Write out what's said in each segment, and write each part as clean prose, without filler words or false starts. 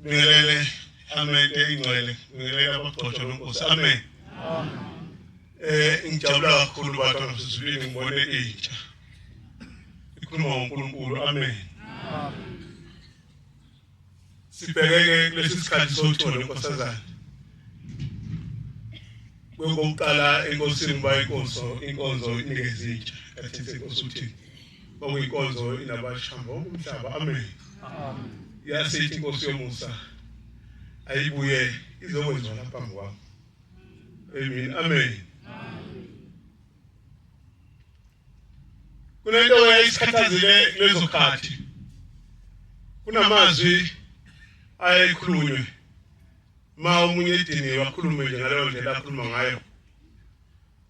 Bingelele amente ingcwele, bingelele abagcotshwa benkosi. Amen. Ngijabula kakhulu bantwana basezulwini ngibone intsha ikhuluma ngoNkulunkulu. Amen. Sibhekeke kulesi sikhathi sothola inkosazana. Kwekokuqala enkosini kuba inkonzo inikeza intsha. Kathi inkosi uthini? Kwakuyinkonzo inabashamba wonke umhlaba. Amen. Yasithi inkosi yomusa ayibuye izokwenziwa lapha phambi kwami. Amen. Amen. Kunento eyayisikhathazile kulezo khathi. Kunamazwi ayekhulunywe ma omunye ediniwe akhulume nje ngaleyo ndlela akhuluma ngayo.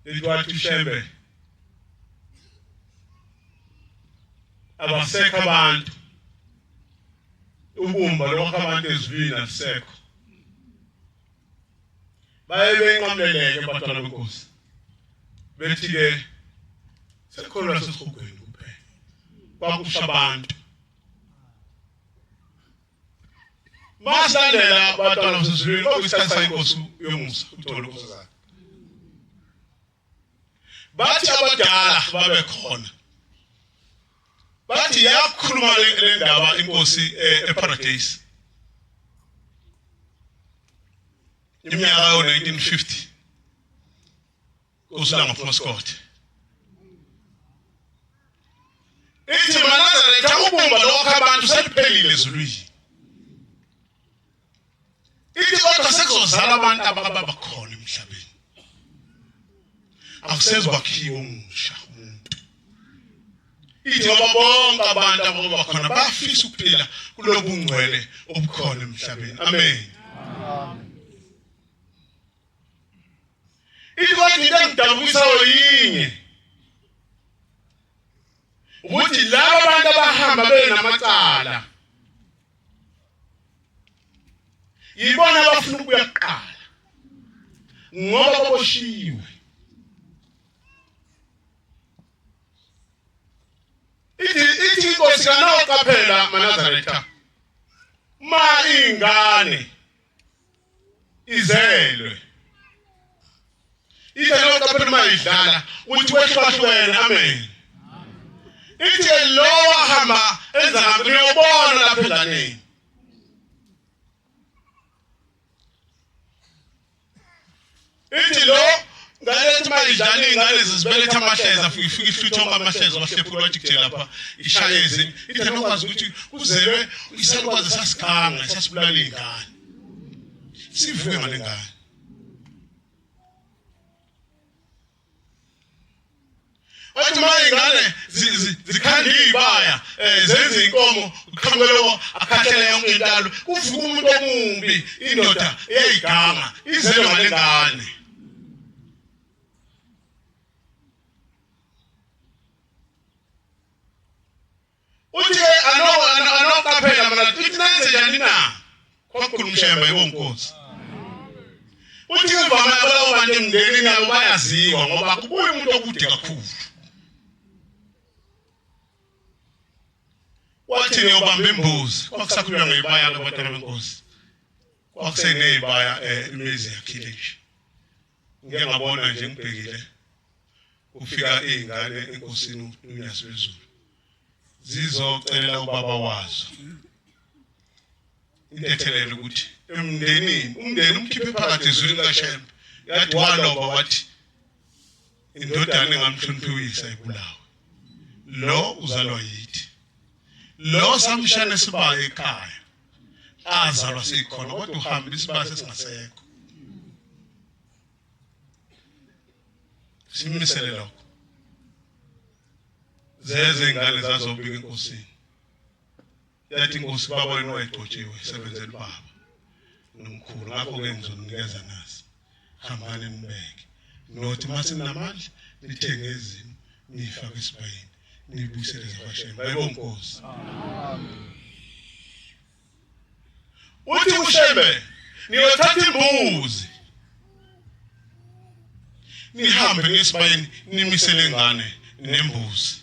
Lithi wathi uShembe abasekho abantu ubumba lokho abantu ezulwini alisekho baye benqamleleke abantwana benkosi bethi ke sekukhona lasesihogweni kuphela kwakusha abantu masilandela abantwana basezulwini kwakuyisikhathi sainkosi yomusa uthole unkosazana bathi abadala babe khona bathi yakhuluma le ndaba inkosi eParadise iminyaka yo-1950 uSilanga phuma Scott ithi maNazaretha ubumba lokho abantu seliphelile ezulwini ithi kodwa sekuzozala abantu abakababa khona emhlabeni akusezwakhiwa omusha umuntu ithi ngoba bonke abantu abakaba khona bafisa ukuphila kulobu ngcwele obukhona emhlabeni. Amen. Ithi kodwa into engidabukisayo yinye ukuthi laba abantu abahamba benamacala yibona abafuna ukubuya kuqala ngoba baboshiwe. Ithi inkosi kanoqaphela maNazaretha ma ingane izelwe ithi kanoqaphela uma idlala uthi wehlukahlukene. Amen. Ithi lo wahamba enza ngabe niyobona lapha enganeni. Ithi lo ngalethi uma idlala iy'ngane zizibeletha amahleza afike ifike ihluthe onke amahleza wahlephula wathi kuje lapha ishaye ezinye ithi anokwazi ukuthi kuzelwe isalukwazi sasiganga sasibulala iy'ngane sivuke ngale ngane. Wathi uma ingane zikhanda iy'baya um zenze inkomo kuqhamuke lowo akhahlele yonke intalo kuvuka umuntu omubi indoda eyayiganga izelwe ngale ngane. Uthi ke anoqaphela mana ithi nenze njani na? Kwakhuluma uShembe yebo Nkosi. Uthi uvama labo bantu emndenini yabo bayaziwa ngoba kubuye umuntu okude kakhulu. Wathi niyobamba imbuzi kwakusakhulunywa ngeyibaya ke bantwana benkosi. Kwakuseneyibaya imizi yakhile nje. Ngike ngabona nje ngibhekile kufika izingane enkosini uNyazi lwezulu zizocelela ubaba wazo intethelelo ukuthi emndenini umndeni umkhiphe phakathi ezulwini kaShembe yathi waloba wathi indodana engamhloniphi uyise ayibulawe lo uzalwa yithi lo samshane sibaya ekhaya azalwa sikhona kodwa uhamba isibaya sesingasekho simisele lokho zeze ingane zazobika enkosini yathi inkosi baba wenu wayegcotshiwe sebenzela ubaba nomkhulu ngakho-ke ngizoninikeza nasi hambani nibeke nothi uma seninamandla nithenge ezinto niyifake esibayeni niyibuyisele zakwashembe bayibonga inkosi. Uthi uShembe niyothatha imbuzi nihambe nesibayeni nimisele ingane nembuzi.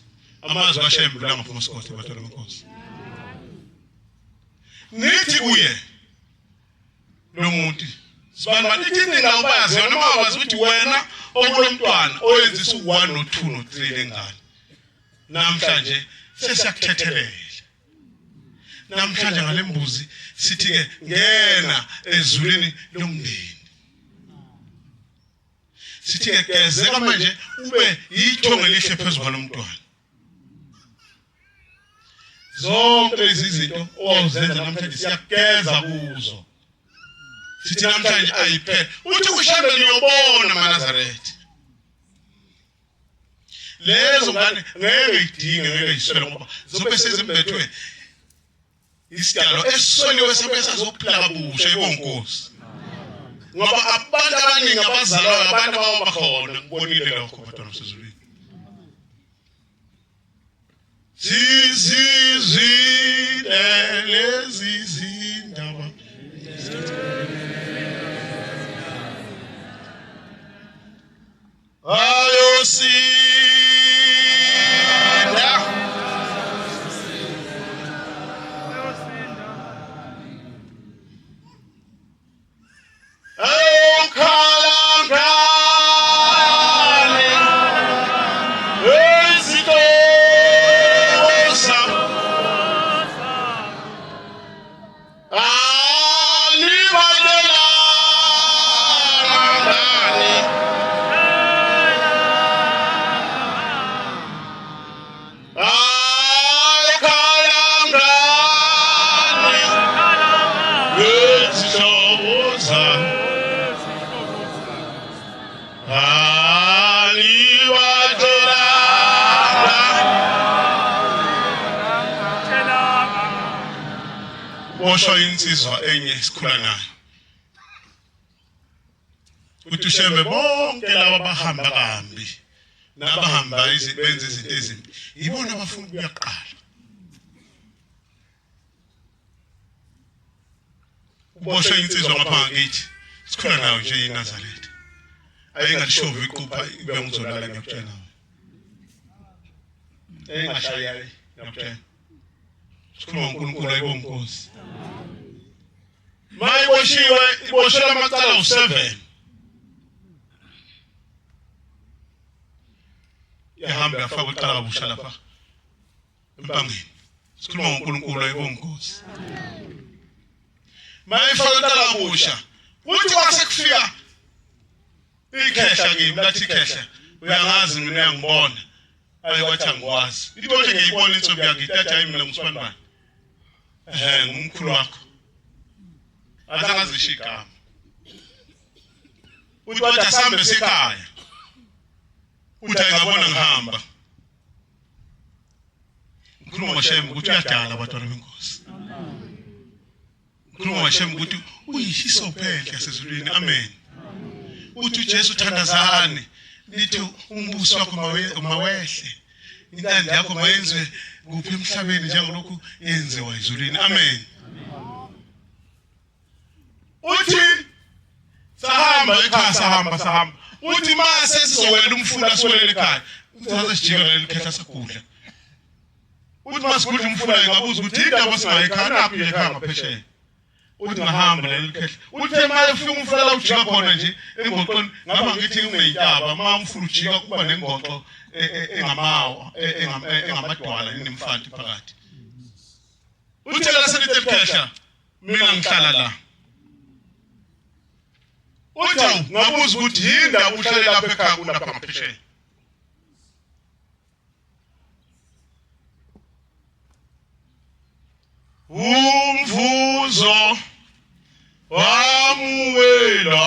Amazwi kaShembe la ngaphuma isikothe bantwana benkosi. Nithi kuye muntu sibani bani ithi inkinga ubazi yona noma wazi ukuthi wena okulomntwana oyenzisa u-1 no-2 no-3 lengane namhlanje sesiyakuthethelela namhlanje ngale mbuzi sithi-ke ngena ezulwini lomndeni sithi-ke gezeka manje ube yithongo elihle phezu kwalo mntwana zonke lezi zinto owawuzenza namhlanje siyakugeza kuzo sithi namhlanje ayiphele uthi ushembe niyobona manazaretha lezo ngane ngeke idinge ngeke iswele ngoba zobe sezimbethwe isidalwa esisoliwe sabuye sazophila kabusha ibonkosi ngoba abantu abaningi abazalwayo abantu ababa khona ngibonile lokho bantwana basezulwini sizizwile lezi zindaba ayosinda ayokhala ngane ezitosa Boshwa insizwa enye esikhula nayo. Uthi uShembe bonke laba bahamba kambi nabahamba benza izinto ezimbi yibona abafuna ukuya kuqala. Uboshwe insizwa ngapha ngakithi sikhula nayo nje iNazaretha. Ayengalishovi iqupha ibe ngizolala ngiyakutshela. Ayengashaya ngiyakutshela. Sikhuluma ngoNkulunkulu ayibonga inkosi. Mayiboshiwe iboshelwa amacala u7. Yahamba yafaka icala kabusha lapha empangeni. Sikhuluma ngoNkulunkulu ayibonga inkosi. Mayifaka icala kabusha kuthi kwase kufika ikhehla kimi lathi ikhehla uyangazi mina uyangibona ayi wathi angikwazi ithi manje ngiyayibona intombi yakhe ithi hayi mina ngusibani ehe ngumkhulu wakho azange azisho igama uthi wathi asambe sekhaya uthi ayingabona ngihamba ngikhuluma ngoshembe ukuthi uyadala abantwana benkosi Ngikhuluma ngoShem ukuthi uyihisophe enhle yasezulwini. Amen. Uthi uJesu thandazani nithi umbuso wakho mawehle. Intando yakho mayenziwe kuphi emhlabeni njengalokhu yenziwa ezulwini. Amen. Uthi sahamba ekhaya sahamba sahamba. Uthi mase sizowela umfula siwelele ekhaya. Uthi sase sijika leli khehla sagudla. Uthi masigudla umfula ngabuza ukuthi indaba singayi ekhaya nakho nje ekhaya ngaphesheya. Uthi ngahamba leli khehla. Uthe uma efika umfula la ujika khona nje engoxweni ngaba ngithi uneyintaba uma umfula ujika kuba nengoxo e, e, engamawa e, engamadwala enemfanti phakathi. Uthe la selithi elikhehla mina ngihlala la. Uthi ngabuza ukuthi yini ndaba uhlale lapha ekhaya kulapha ngaphesheya. Umvuzo wamuwela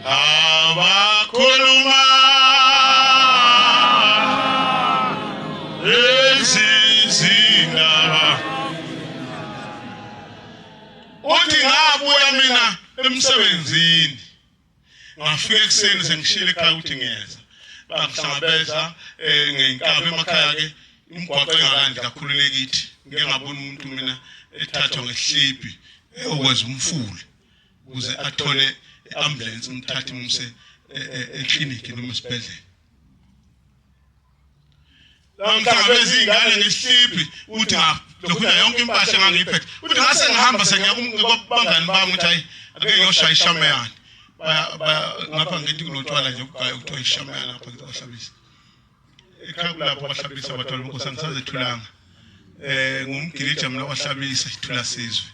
abakhuluma ezizindaba uthi ngabuya mina emsebenzini ngafika ekuseni sengishile ekhaya ukuthi ngiyeza bangihlangabeza eh, ngenkabi emakhaya ke imigwaqo engakandi kakhulu lekithi ngike ngabona umuntu mina ethathwa ngehlibhi eyokwenza umfula ukuze athole i-ambulance umthathe umse e, e, ekliniki noma esibhedlela. Ngangihlangabeza iy'ngane ngesihliphi uthi lokhuna yonke impahla engangiyiphethe uthi ngase ngihamba sengiya kubangani bami ukuthi hayi ake ngiyoshaya ishameyane ngapha ngithi kunotshwala nje obugaya kuthiwa ishameyane ngapha ngithi kwahlabisa ekhaya kulapho kwahlabisa abatwala benkosi angisazethulanga um ngumgilija mina kwahlabisa ithula sizwe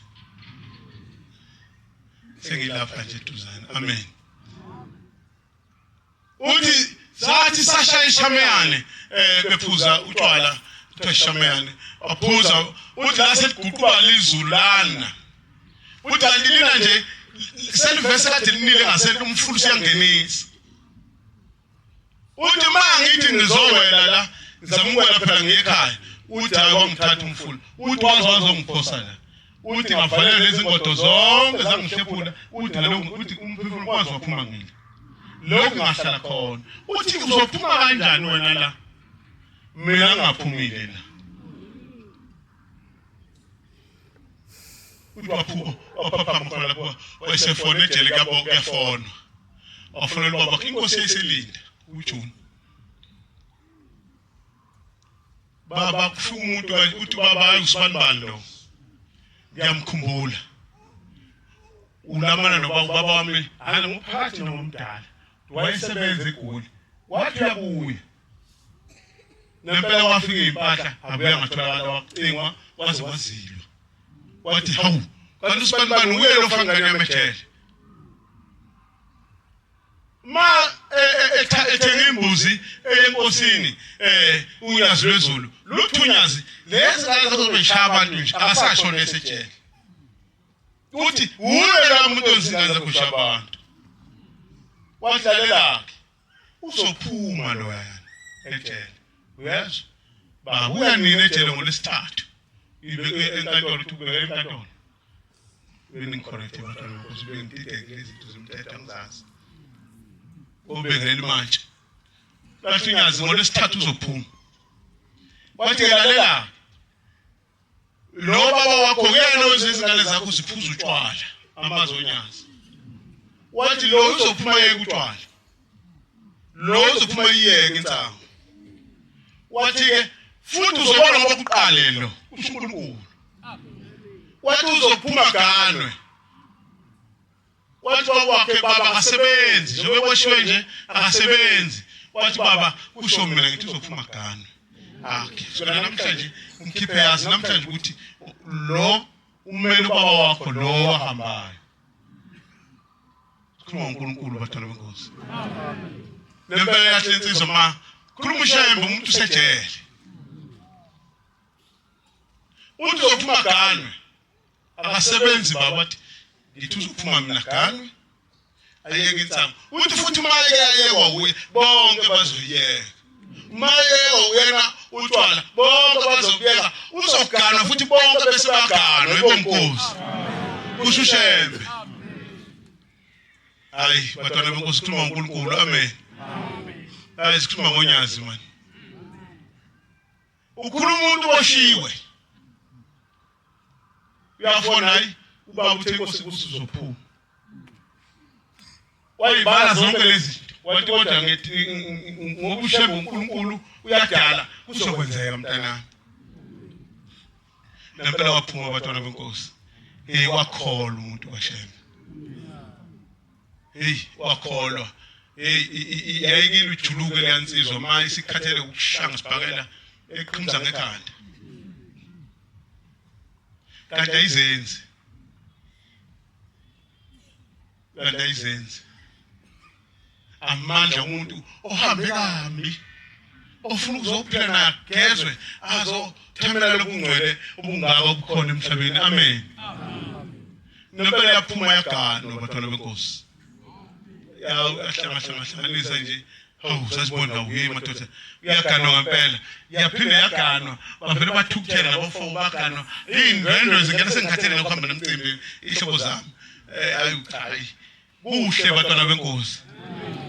sengilapha nje eduzane amen uthi sathi sashaya ishameyane eh bephuza utshwala kuthiwa ishameyane baphuza uthi la seliguquka lizulu lana uthi kanti lina nje selivese kade linile ngasele umfula usuyangenisa uthi uma ngithi ngizowela la ngizama ukuwela phela ngiye ekhaya uthi hayi wangithatha umfula uthi waze wazongiphosa la uthi ngavalela lezi ngodo zonke zangihlephula uthi nalokhu uthi umphefumulo waze waphuma ngile lokhu ngahlala khona uthi uzophuma kanjani wena la mina ngingaphumile la uthi waphuma waphaphama khona lapho wayesefona ejele kuyabo kuyafonwa wafonela ubaba inkosi yayiselinda uJune Baba kufika umuntu kanje uthi baba hayi usibanibani lo. Ngiyamkhumbula. Ulamana nobaba ubaba wami hayi nguphakathi nomdala. Wayesebenza eGoli. Wathi uyabuya. Nempela wafika impahla abuya ngatholakala wacingwa waze wazilwa. Wathi hawu kanti usibanibani uye lo faka ingane yami ejele. Ma e, e, ethenga imbuzi eyenkosini eh unyazi lwezulu luthunyazi lezi ngane zazobe ishaya abantu nje akasasho nesejele uthi wuye la muntu ozingane zakho ushaya abantu wadlalela ke uzophuma loyana ejele uyezwa babuya nini ejele ngolesithathu ibeke enkantolo uthi ubeke enkantolo Beningicorrecte bantwana benkosi bengidideke lezi zinto zomthetho angizazi. Obengelela imantshi. Lathi unyazi ngolwesithathu uzophuma. Wathi lalela lo baba wakho kuyena wenza izingane zakho ziphuza utshwala amazi onyazi. Wathi lo uzophuma yeke utshwala. Lo uzophuma iyeke insangu. Wathi ke futhi uzobona ngoba kuqale lo usho uNkulunkulu. Wathi uzophuma ganwe. Wathi baba wakhe baba akasebenzi njengoba eboshiwe nje akasebenzi. Wathi baba kusho mina ngithi uzophuma ganwe. Akhe sona namhlanje umkhiphe yazi namhlanje ukuthi lo umele ubaba wakho lo wahambayo. Khuluma ngoNkulunkulu bantwana benkosi. Nempela yahle insizwa ma khuluma ushembe umuntu usejele. Uthi uzophuma ganwe. Akasebenzi baba wathi ngithi uzophuma mina ganwe. Ayeke insangu. Uthi futhi uma eke ayekwa uye bonke bazoyeka. Uma yekwa uyena utshwala bonke bazobuyeka uzoganwa futhi bonke bese baganwa ebonkosi. Kusho uShembe. Hayi bantwana benkosi sikhuluma ngoNkulunkulu amen. Hayi sikhuluma ngonyazi mani. Ukhuluma umuntu oshiwe. Uyafona hayi ubaba uthe inkosi kusizophuma. Wayibala zonke lezi zinto. Wathi kodwa ngithi ngoba uShembe uNkulunkulu uyadala kuzokwenzeka mntanami. Nempela waphuma abantwana benkosi. Hey wakholwa umuntu kaShembe. Hey wakholwa. Hey yayikile ujuluke leyansizwa ma isikhathele ukushaya ngesibhakela eqhumza ngekhanda. Kanti ayizenzi. Kanti ayizenzi. Amandla umuntu ohambe kambi ofuna ukuzophila nagezwe azothamela lobungcwele obungaka obukhona emhlabeni amen nempela yaphuma yaganwa bantwana benkosi yahlangahlanganisa nje hawu sasibona uye madoda uyaganwa ngempela yaphinde yaganwa bavele bathukuthela nabafo baganwa iy'ndwendwe zingena sengikhathele nokuhamba nomcimbi ihlobo zami um ayi Kuhle bantwana benkosi.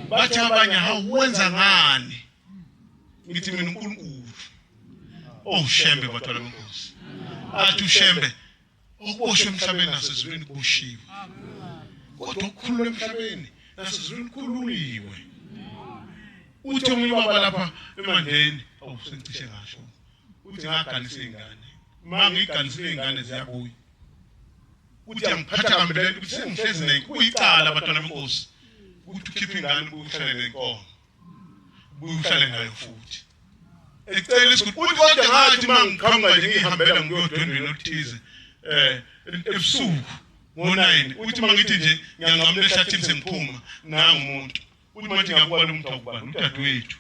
Bathi abanye hawu wenza ngani? Ngithi mina uNkulunkulu. Oh Shembe bantwana benkosi. Athi uShembe okuboshwe emhlabeni nasezulwini kuboshiwe. Kodwa okukhululwe emhlabeni nasezulwini kukhululiwe. Uthi omunye ubaba lapha emandeni Awu, sengicishe ngasho. Uthi ngaganisa iy'ngane, uma ngiyiganisile iy'ngane ziyabuya. Uthi angiphatha kambi le nto ukuthi sengihlezi nayo. Kuyicala, abantwana benkosi, ukuthi ukhiphe ingane ubuye uhlale nenkomo, ubuye uhlale nayo futhi. Ecela isiguli, uthi kodwa ngathi uma ngiqhamuka nje ngihambela ngiyodwendweni oluthize ebusuku ngo-9, uthi uma ngithi nje ngiyanqamula ehlathini sengiphuma, nangu umuntu. Uthi manje ngiyabuka lo muntu, akubani, udadewethu.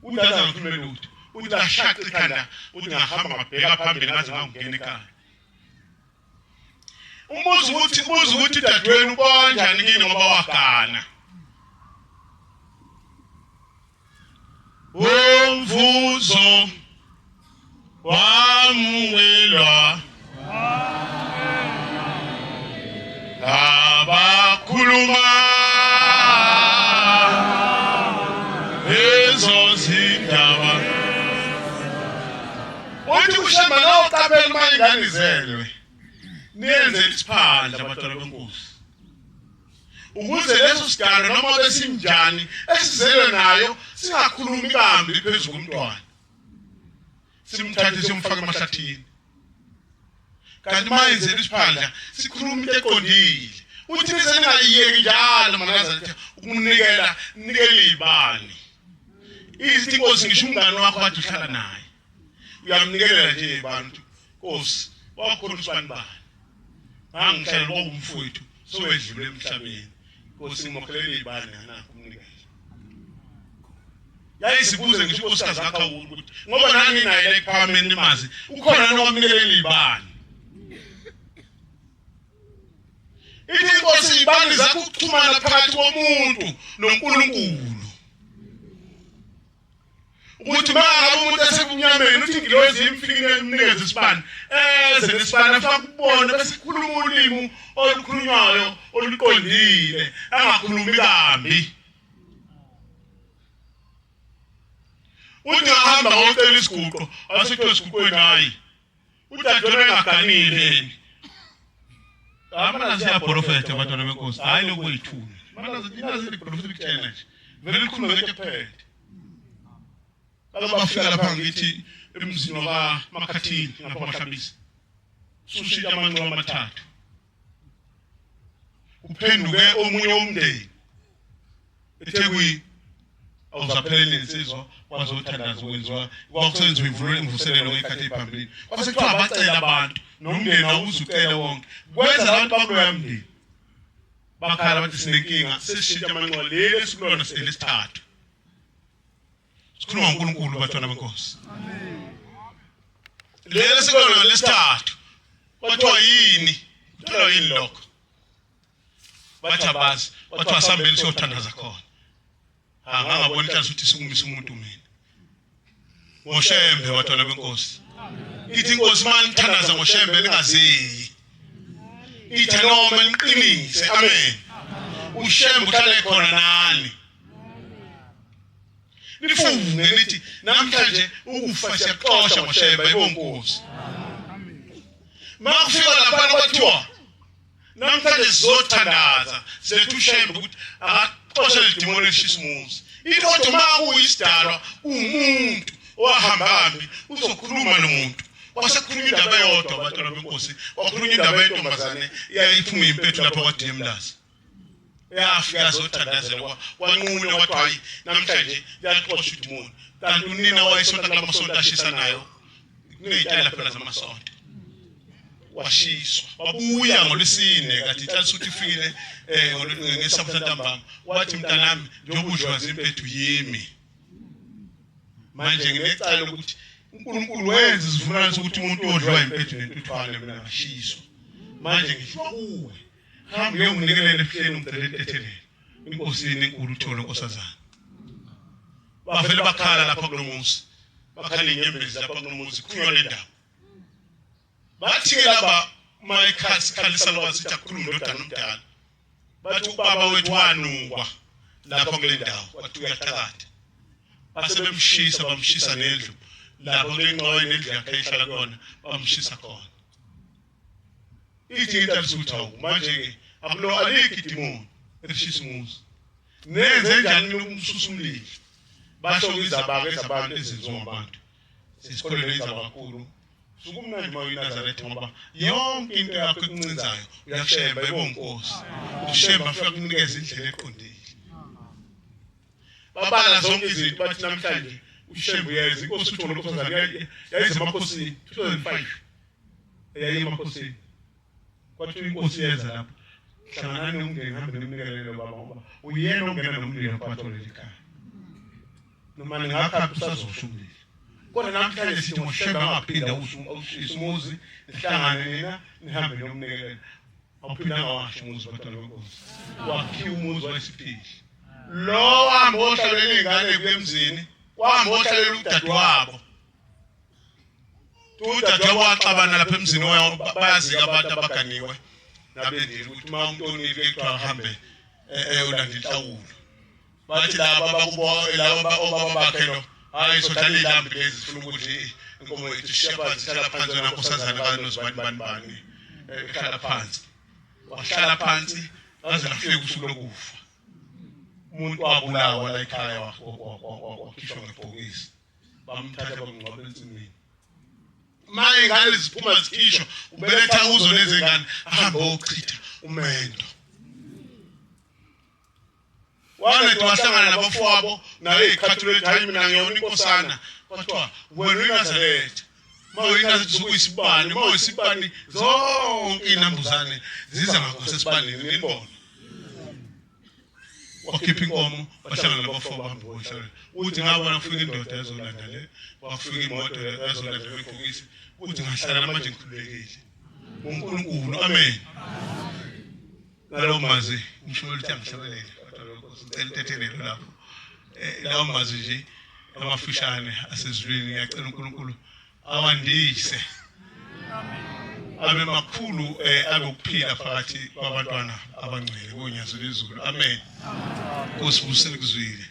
Uthi aze angikhulume lutho. Uthi lashaqa ikhanda. Uthi ngahamba ngabheka phambili ngaze ngangena ekhaya. Umbuzo ukuthi udadewenu uba kanjani kini ngoba wagana? Umvuzo wamukelwa abakhuluma lezo zindaba. Uthi kushemba nawuqaphela uma ingane izelwe, niyenze isiphandla, abantwana benkosi, ukuze leso sidalwa noma besinjani esizelwe nayo singakhulumi kambi phezu komntwana. Simthathe siyomfaka emahlathini, kanti uma yenzela isiphandla sikhuluma into eqondile. Uthi nize ningayiyeki njalo manazaretha ukumnikela, nikele ibani. Ithi inkosi, ngisho umngane wakho kade uhlala naye uyamnikelela nje bantu. Nkosi, wakhona usibani bani, ngangihlala kwakumfowethu sowedlule emhlabeni, Nkosi, ngimokhelele ibani nganakho umnikelo. Yayisibuze ngisho unkosikazi kaKhawula ukuthi ngoba nani naye la ekuphakameni nimazi, ukhona nokwamnikelela ibani? Ithi inkosi, ibani zakho ukuxhumana phakathi komuntu noNkulunkulu, ukuthi uma ngabe umuntu esebumnyameni, uthi ingilozi imfikile imnikeze isibani, eze nesibani afake ukubona, bese kukhuluma ulimi olukhulunywayo oluqondile, angakhulumi kambi. Uthi ngahamba ngocela isiguqo, asekuthiwa esiguqweni hayi, udadewenu engaganile yena. Amanazi ayaprofetha, abantwana benkosi, hhayi lokhu kweyithuna. Manazi inazi liprofetha likutshena nje, vele likhulume ngento ephethe. Bake bafika lapha ngithi emzini wakaMakhathini ngapha kwaHlabisa, sushintsha amanxiwa amathathu, kuphenduke omunye womndeni eThekwini, awuzaphelele insizwa, kwazothandaza kwenziwa, kwakusenziwa imvuselelo ngey'khathi ey'phambili, kwase kuthiwa abacela abantu nomndeni awuzucele wonke, kwenza abantu bakuloya mndeni bakhala bathi sinenkinga, sesishintsha amanxiwa, leli esikulona elesithathu. Sikhuluma ngoNkulunkulu, bantwana benkosi. Leli esikulona lesithathu. Kwathiwa yini? Kuthiwa yini lokho? Bathi abazi. Kwathiwa sambeni siyothandaza khona. Angangabona inhlanhla ukuthi sikumisa umuntu mina ngoShembe, bantwana benkosi. Ithi inkosi, manithandaza ngoShembe ningazeyi, ithe noma niqinise, amen, uShembe uhlale khona nani. Nifunge nithi namhlanje ukufa siyaxosha ngoShembe, ayibonkosi. Makufika lapha kwathiwa namhlanje sizothandaza, siletha uShembe ukuthi akaxoshe ledimoni elishisa umuzi. Into kodwa uma kuyisidalwa umuntu owahamba kambi uzokhuluma nomuntu. Kwasekukhulunywa indaba eyodwa, abantwana benkosi, kwakhulunywa indaba yentombazane eyayiphuma impethu lapha kwa-DM Lazi, yafika yazothandazela, kwanqunywa kwathiwa hayi, namhlanje liyaxoshwa idimoni. Kanti unina wayesonta kulamasonto ashisanayo, kuney'tayela phela zamasonto. Washiswa, wabuya ngolwesine kade inhlansi ifikile ngesabutha ntambama, wathi mntanami, njengoba udliwa zimpethu yimi manje, nginecala lokuthi uNkulunkulu wenza isivumelwano sokuthi umuntu odliwa impethu nentuthwane, mina ngashiswa, manje ngidliwa kuwe, hamba uyonginikelela ebuhleni, ungicela intethelelo inkosini enkulu uthole nkosazana. Bavele bakhala lapha kulomuzi, bakhala inyembezi lapha kulomuzi, khulunywa le ndaba. Bathi-ke laba uma ekhalisa lwazi ithi akukhulume indodana omdala, bathi ubaba wethu wanukwa lapha kule ndawo, wathi uyathakatha, base bemshisa, bamshisa nendlu lapha kule nqowa, nendlu yakhe ehlala kuyona bamshisa khona. Ithi into alisuthi, hawu, manje-ke akulo alikho idimoni elishisa umuzi, nenze njani ukumsusa umlilo? Basho izabaka ezabantu ezenziwa ngabantu. Sisikholelwe izaba kakhulu. Sukumnandi uma uyiNazaretha ngoba yonke into yakho ekuncinzayo uyakushemba ibonkosi. Ushemba afika kunikeza indlela eqondile. Babala zonke izinto bathi namhlanje uShembe uyeza inkosi uTholo Nkosazana yayize emakhosini 2005 eyaye emakhosini kwathiwa inkosi iyeza lapho hlanganani nomndeni hambe nimnikelele baba ngoba uyena ongena nomlilo phakathi kwaleli khaya noma ningakha usazosha umlilo kodwa namhlanje sithi ngoShembe angaphinda awushisa umuzi nihlangane nina nihambe niyomnikelela awuphinde angawasho umuzi bantwana benkosi wakhiwa umuzi wayesiphili lo wahamba ohlalela iy'ngane kulemzini wahamba ohlalela udadewabo udadewabo waxabana lapha emzini bayazika abantu abaganiwe nabendile ukuthi uma umuntu onile kuthiwa ahambe eyolanda inhlawulo bathi laba bakubo laba obaba bakhe lo hayi sodlala ilambi lezi sifuna ukudla inkomo yethu shiya phansi hlala phansi wena nkosazana kanozibani bani bani eh, hlala phansi wahlala phansi laze lafika usuku lokufa umuntu wabulawa la ekhaya wakhishwa ngebhokisi bamthatha bamngcwaba ensimini uma ingane ziphuma zikhishwa ubeletha kuzo lezi ngane ahambe ochitha umendo Wanethi wahlangana nabafowabo naye ikhathule ethi hayi mina ngiyona inkosana kwathiwa wena uyiNazaretha uma uyiNazaretha usuke uyisibani uma uyisibani zonke iy'nambuzane ziza ngakwasesibanini nibona wakhipha inkomo wahlangana nabafowabo bahamba bohlala uthi ngabona kufika indoda yazolanda le kwafika imoto yazolanda lebhokisi uthi ngahlala manje ngikhululekile uNkulunkulu amen Ngalowo mazwi umshumayeli uthi angihlabelele kodwa lokho sicela intethelelo lapho. Eh, lawo mazwi nje amafushane asezulwini ngiyacela uNkulunkulu awandise abe makhulu eh, abe ukuphila phakathi kwabantwana abangcwele konyazi lwezulu amen. Nkosi busele kuzwile.